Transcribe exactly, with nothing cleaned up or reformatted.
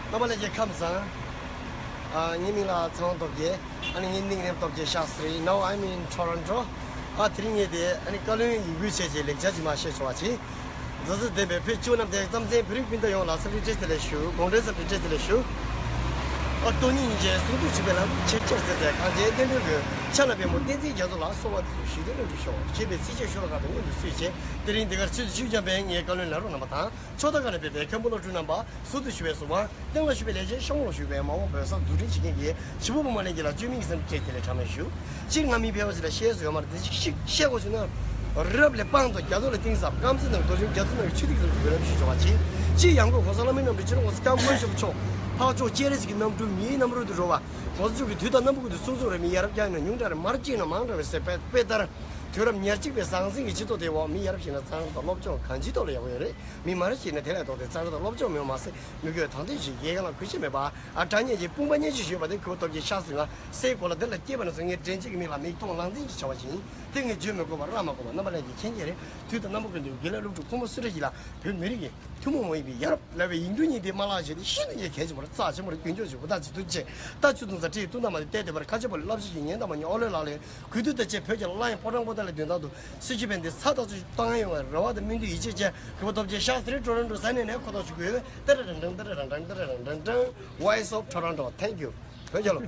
རྣམ་པ་ལྷན་རྒྱས་ཁམས་བཟང་། ཨ། ངའི་མིང་ལ་ཚེ་དབང་སྟོབས་རྒྱལ། ཨ་ནི་ངའི་ནིག་ནེམ་སྟོབས་རྒྱལ་ཤཱསྟྲི། Now I'm in Toronto. ཨ། དེ་རིང་ངས་དེ་ཨ་ནི་བཀའ་བློན་ཡིན་ཁུལ་བྱས་རྗེས་ལེགས་ཆ་ཅིག་མ་བཤད་ཆོག་པ་བྱས། མཛའ་བརྩེ་ལྡན་པའི་བོད་སྤྱི་བོ་རྣམས་དང་། རྩམ་ཟན་བོད་རིགས་སྤུན་ཟླ་ཡོངས་ལ་འཚམས་འདྲི་བཀྲ་ཤིས་བདེ་ལེགས་ཞུ། དགོང་དྲོའི་འཚམས་འདྲི་བཀྲ་ཤིས་བདེ་ལེགས་ཞུ། ཨ། སྟོང་ཉིད་སྙིང་རྗེ་གསུང་གྲོགས་གཅིག་པའི་ལམ་ཆེས་ཆེར་བརྩེ་བའི་གངས་ཅན་བསྟན་འགྲོའི་མགོན། ཕྱག་ན་པདྨོ་བསྟན་འཛིན་རྒྱ་མཚོ་ལ། གསོལ་བ་འདེབས་སོ་ཞུས་ཏེ་ལྷུན་གྲུབ་ཤོག་ཅེས་པའི་ཚིགས་བཅད་ཤོ་ལོ་ཀ་དེ་སྔོན་དུ་བསུས་བྱས། དེ་རིང་འདི་གར་ཆེད་དུ་ཞུགས་འཇམ་པའི་ངའི་བཀའ་བློན་ལས་རོགས་རྣམ་པ་དང་། ཕྱོགས་མཐའ་ཁག་ནས་ཕེབས་པའི་མཁན་པོ་སློབ་ཕྲུག་རྣམ་པ། ཟུར་དུ་བཞུགས་པའི་གཟུ་དཔང་། སྟེང་ལ་བཞུགས་པའི་ལས་བྱེད། ཤོག་ངོས་ལ་བཞུགས་པའི་མ་འོངས་བོད་གསར་འཛུགས་སྐྲུན་བྱེད་མཁན་གྱི་བྱིས་པ་བུ་མོ་ལྷན་རྒྱས་ལ་བཅོས་མིན་གྱི་འཚམས་འདྲི་བཀྲ་ཤིས་བདེ་ལེགས་གྲངས་མེད་ཞུ། སྤྱིར་ང་མི་ཕལ་པ་ཞིག་ལ་བཤད་སྲོལ་ཡོད་མ་རེད། དེ་ཅིག་ཞིག་བཤད་དགོས་བྱུང་ན། རབ་ལ་དཔང་དང་རྒྱ་མཚོ་ལ་གཏིང་ཟབ། རྐང་རྩེད་ནང་རྡོ་རྗེ་རྒྱ་མཚོ་ནང་གི་ཆུ་ཐིགས་ཙམ་གྱི་འབུལ་ལམ་ཞུས་ཆོག་པ་བྱས། སྤྱིར་ཡང་སྒོས་གོང་ས་བླ་མའི་རྣམ་སྤྲུལ་སྤྱི་ནོར་༸གོང་ས་༸སྐྱབས་མགོན་ཆེན་པོ་མཆོག་ཕར་ཕྱོགས་སྤྱན་རས་གཟིགས་ཀྱི་རྣམ་སྤྲུལ་མིའི་རྣམ་རོལ་དུ་འགྲོ་བ། གོང་ས་མཆོག་གིས་དུས་དང་རྣམ་པ་ཀུན་ཏུ་གསུང་གསུང་རེ་མི་ཡ་རབས་བསྐྱངས་ན་ཉུང་དྲགས་རེད། མར་བཅད་ན་མང་དྲགས་རེད་ཟེར་བའི་དཔེ་ལྟར། དུས་རབས་ཉེར་གཅིག་པའི་ཟང་ཟིང་གི་སྤྱི་ཚོགས་དེའི་འོག་མི་ཡ་རབས་ཤིག་ན་གཙང་སྦྲ་དང་སློབ་སྦྱོང་གང་ཅིའི་ཐོག་ལ་ཡག་པོ་ཡོད་རེད། མི་མང་རབས་ཤིག་ན་དེ་ལས་ལྡོག་སྟེ་གཙང་སྦྲ་དང་སློབ་སྦྱོང་མེད་པ་མ་ཟད། མི་དགོས་དང་དོན་ཅིག་ཡལ་ག་ལ་གུས་ཞབས་མེད་པ། ཨ། དྲང་གནས་ཀྱི་དཔུང་པ་གཉེན་སྒྲིག་ཞུས་པ་དེ་གུས་པ་སྟོབས་རྒྱལ་ཤཱསྟྲི་ང་སའི་གོ་ལ་འདི་ལ་སྐྱེས་པ་ནས་བཟུང་ངས་དྲན་རྒྱུ་གི་མིང་ལ་མིག་མཐོང་ལག་འཛིན་གྱི་བྱ་བ་ཞིག་ཡིན། དེ་ངས་བརྗོད་མི་དགོས་པ་ར་མ་དགོས་པ། རྣམ་པ་ལྷན་རྒྱས་མཁྱེན་གྱི་རེད། དུས་དང་རྣམ་པ་ཀུན་ཏུ་དགེ་ལས་སློབ་ཕྲུག་ཕོ་མོ་སུ་རེ་ཡིན་ལ་བོད་མི་རིགས་ཀྱི་ཐུན་མོང་མ་ཡིན་པའི་ཡ་རབས་ལབ་པའི་ཡིག་འབྲུ་གཉིས་དེ་མ་བརླག་བྱས་ཏེ་ཤིན་ཏུ་ནས་གལ་ཆེན་པོ་རེད། རྩ་ཆེན་པོ་རེད། རྒྱུན་སྐྱོང་བྱེད་དགོས། ད་ཇི་ཐུབ་ཐུབ་བྱས། རྟ་ཆུ་འཐུང་ས་ཁྲིད་དུ་བཏང་མ་ནས་བལྟས་བསྡད་པར་ཁ་ཆེ་པོ་ལ་བསླབ་བྱ་ཞིག་ཉན་དང་མ་ཉན་ཨོ་ལོས་ལག་ལེན། གུས་འདུད་དང་བཅས་བོད་ཀྱི་ལ་ཡང་ཕོ་བྲང་པོ་ཏཱ་ལའི་མདུན་ཐང་དུ་སྲིད་བྱུས་ཕན་བདེ་ཚ་ཐག་ཆོད་བཏང་ཡོང་བའི་རེ་བ་དང་སྨོན་འདུན་ཡིད་ཆེས་བཅས། གུས་པ་སྟོབས་རྒྱལ་ཤཱསྟྲི་ཊོ་རོན་ཊོ་ས་གནས་ནས་ཁོ་ཐག་ཞུ་གི་ཡོད། ཏེ་ར་རང་དྲང་། ཏེ་ར་རང་དྲང་། ཏེ་ར་རང་དྲང་དྲང་། Voice of Toronto. Thank you. བོད་རྒྱལ་ལོ།